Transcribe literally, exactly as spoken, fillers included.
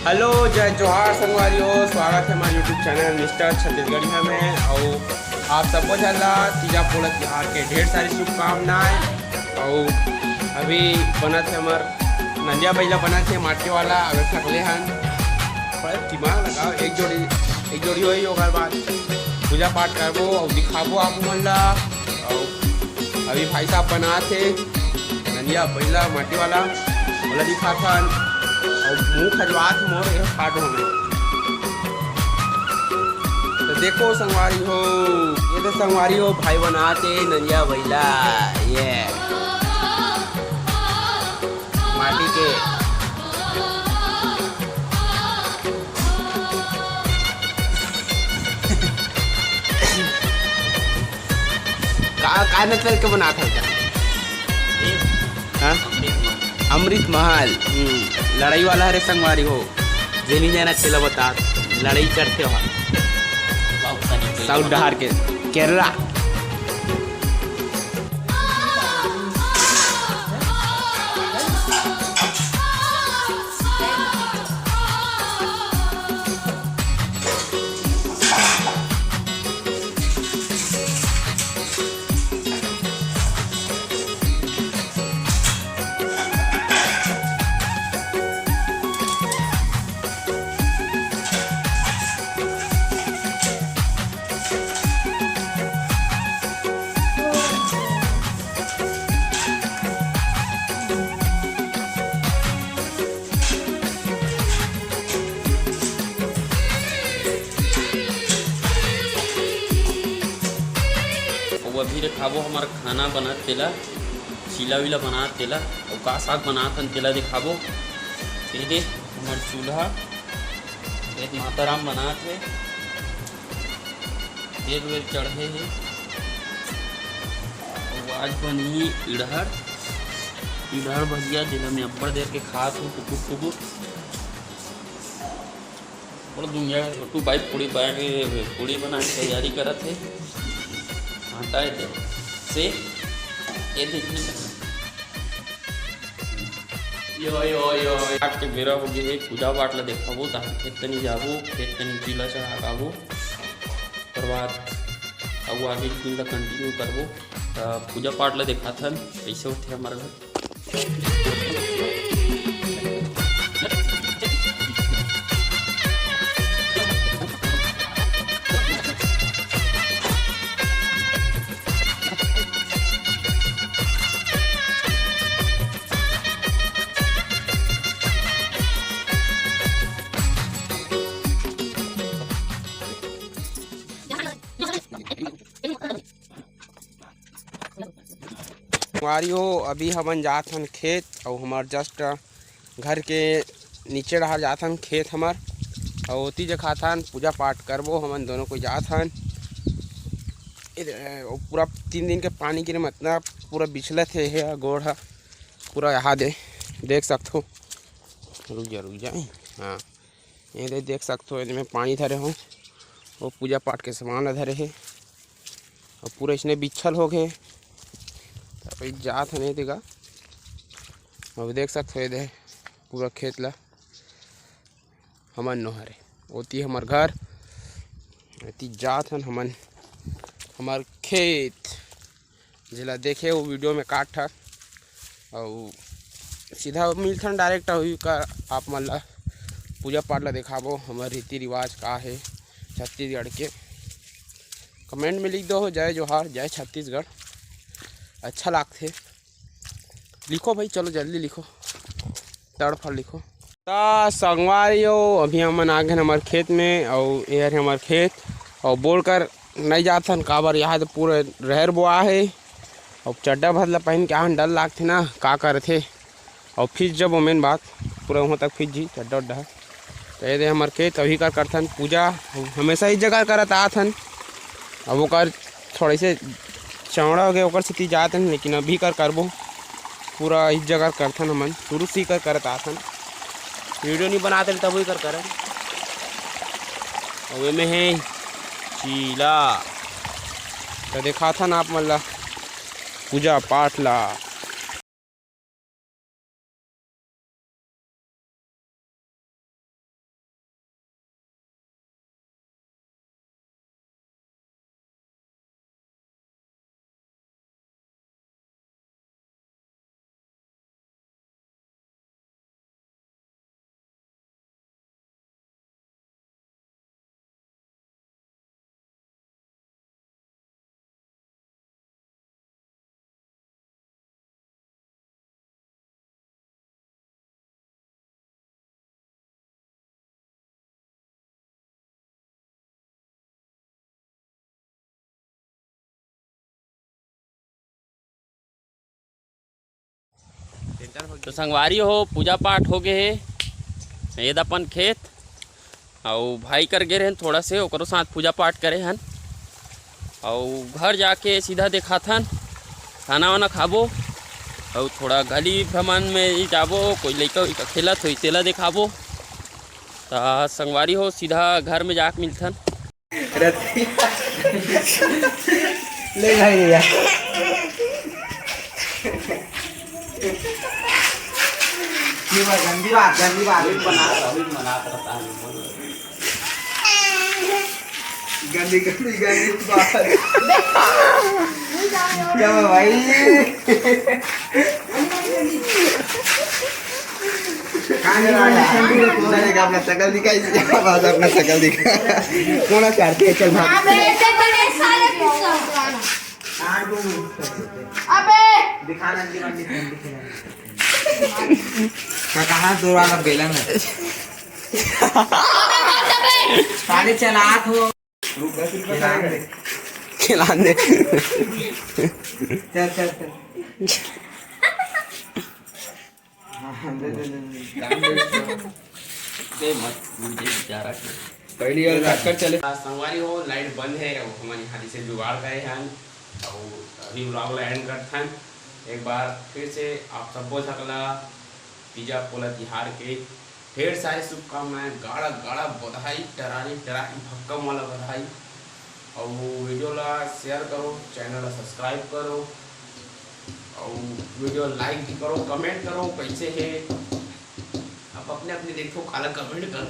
Hello, जय जोहार संगवारी हो, स्वागत है हमारे YouTube चैनल मिस्टर छत्तीसगढ़िया में। और आप सबो झन ला तीजा पोला तिहार के ढेर सारी शुभकामनाएं। और अभी बनत है हमार नंदिया बइला बनत है माटी वाला, अगर थकले हन, पर दिमाग लगाओ, एक जोड़ी, एक जोड़ी होई, ओकर बाद पूजा पाठ करबो और दिखाबो आप मन ला। और अभी भाई साहब बनात हे नंदिया बइला माटी वाला, ओला दिखाथन। और मुंह खजवात मोर, ये फाट हो गए। तो देखो संगवारी हो, ये तो संगवारी हो, भाई बनात हे नंदिया बइला, ये माटी के। का, का नसल के बनात हव का? हाँ? अमृत महल। हम्म, लड़ाई वाला हरे संगवारी हो, जेनी जाना चला बता, लड़ाई करते हो। साउथ डहार के, केरला। अउ अभी दिखाबो हमर खाना बनत तेला, चीला वीला बनात तेला, अउ का साग बनात हन तेला दिखाबो। ये दे हमर चूल्हा, ये दे माता राम बनात हे, तेल वेल चढ़े हे। अउ आज बनही इड़हर, इड़हर भजिया, जेला मैं अब्बड़ देर के खात हूँ टुकुर टुकुर। बड़ा दुनिया के छोटू भाई पूड़ी बना के, पूड़ी बना के तैयारी करत हे। आटा है तो से ये देखने का। यो, यो, यो। आज के बेरा हो गए है, पूजा पाठ ला देखाबो, ताकि खेत तनी जाबो, खेत तनी चीला चढ़ा के आबो। ओकर बाद अउ आगे के दिन ला continue करबो। त पूजा पाठ ला देखाथन, कैसे होथे हमर घर। संगवारी हो, अभी हमन जात हन खेत, अउ हमर just घर के नीचे डहार जात हन खेत हमर, अउ ओती जखात हन, पूजा पाठ करबो, हमन दोनों कोई जात हन। ए, अउ पूरा तीन दिन के पानी गिरे, मतलब पूरा बिछलत हे, हे गोड़ ह पूरा यहाँ दे, देख सकथो। रुक जा, रुक जा, हाँ, ये दे, देख सकथो, एदे में पानी धरे हो, वो पूजा पाठ के सामान ला धरे हे, अउ पूरा इसने बिछल हो गए। अभी जात हन, ये देगा, अभी देख सकथो, ये दे पूरा खेत ला हमन नोहरे, ओती हमर घर, एती जात हन हमन, हमर खेत। जेला देखे वो video में काट ठा, अउ सीधा मिलथन direct, अउ का आप मन ला पूजा पाठ ला देखाबो, हमर रीति रिवाज का हे छत्तीसगढ़ के। Comment में लिख दो हो, जय जोहार, जय छत्तीसगढ़। अच्छा लागथे, लिखो भाई, चलो जल्दी लिखो, तड़फड़ लिखो। त संगवारी हो, अभी हमन आ गए हमर खेत में, अउ ये हरे हमर खेत, अउ बोल कर नहीं जात हन, काबर यहाँ तो पूरा रहर बोआ हे, अउ चड्डा भर ला पहन के आहन, डर लागथे ना, का करथे, अउ फिर जब मेन बात पूरा वहाँ तक फिर जी चड्डा उड्डा है। तो ये दे हमर खेत, अभी कर करथन पूजा, हमेशा इस जगह करत आत हन, अब ओकर थोड़े से चौड़ा हो गए, ओकर सेती जात हन, लेकिन अभी कर करबो, पूरा इस जगह करथन हमन, शुरू से ही कर करत आत हन, video नहीं बनात हन तब ही कर करन। अउ एमे हे चीला, तो देखाथन आप मन ला पूजा पाठ ला। तो संगवारी हो, पूजा पाठ हो गए हे, ये द अपन खेत, अउ भाई कर गे रहन थोड़ा से, ओकरो साथ पूजा पाठ करे हन, अउ घर जाके सीधा देखाथन, खाना वाना खाबो, अउ थोड़ा गली भ्रमण में ही जाबो, कोई लइका उइका खेलत होई तेला देखाबो। त संगवारी हो, सीधा घर में जाके मिलथन। रति-, ले भाई, ले जा। ये बात गंदी बात, गंदी बात। अभी मना, अभी मना करता है। गंदी, गंदी, गंदी बात। क्या हुआ भाई? कहाँ जा रहा है? अपना शकल दिखा, इसे आवाज अपना शकल दिखा। कौन चाहती है? चल भाग। अबे, ऐसे तो नहीं साले कुछ करवाना। अबे। दिखाना, दिखाना, दिखाना। का-, कहाँ दो वाला बेलन है? अबे, मत अबे। साले चलाक हो। रुक, बस रुक, बस खिलान दे। खिलान दे। चल, चल, चल। हाँ, हाँ, दे, दे, दे, दे। दे मत, मुझे बेचारा के। पहली बार टक्कर चले। आ, संगवारी हो, लाइट बंद है, अब हमन यहाँ से जुगाड़ करे हन, अउ अभी vlog ला end करथन। एक बार फिर से आप सबो झकला तीजा पोला तिहार के ढेर सारे शुभकामनाएं, गाड़ा गाड़ा बधाई, टरारी टरारी भक्कम वाला बधाई। अउ video ला share करो, channel ला subscribe करो, अउ video like भी करो, comment करो, कैसे है आप अपने अपने देखो, काला comment करो।